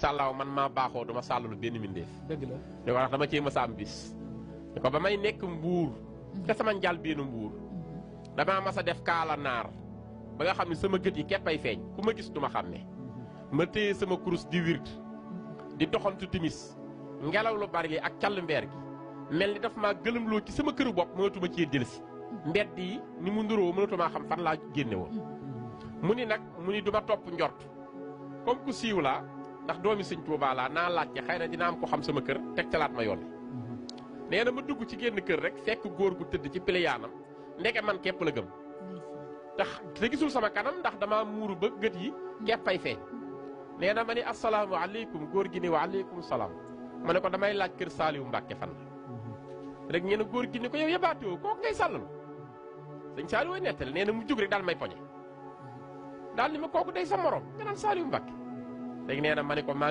sàllaaw man maa baaxoo duma sàllalu benn mbindéef. dëgg la li ko wax dama cee masa am bis. ne ko ba may nekk mbuur. te sama njaal benn mbuur. damaa mas a def kaala naar. ba nga xam ne sama gët yi képp ay feeñ ku ma gis du ma xàmme. ma téye sama kurus di wird. di doxantu timis. ngelaw lu bari li ak call mbeer gi. mel ni daf maa gëlëmloo ci sama këru bopp mënatuma cee dellusi. mbedd yi ni mu nduróo mënatumaa xam fan laa génne woon. mu ni nag mu ni du ma topp njort. comme ku siiw laa. ndax doomi sëñ Tuubaa laa naa laajte xëy na dina am ko xam sama kër teg calaat ma yoon nee na ma dugg ci génn kër rek fekk góor gu tëdd ci piliyaanam ndeke man képp la gëm te gisul sama kanam ndax dama muuru ba gët yi képp ay feeñ nee na ma ni asalaamu aleykum góor gi ni wa aleykum salaam ma ne ko damay laaj kër Saaliwu Mbàkke fan la rek ñee na góor gi ni ko yow yabaatewoo kooku ngay sàllalu sëñ Saaliwu way nettali nee na mu jug rek daal may poñe daal ni ma kooku day sa morom nga naan Saaliwu Mbàkke léegi nee na ma ne ko maa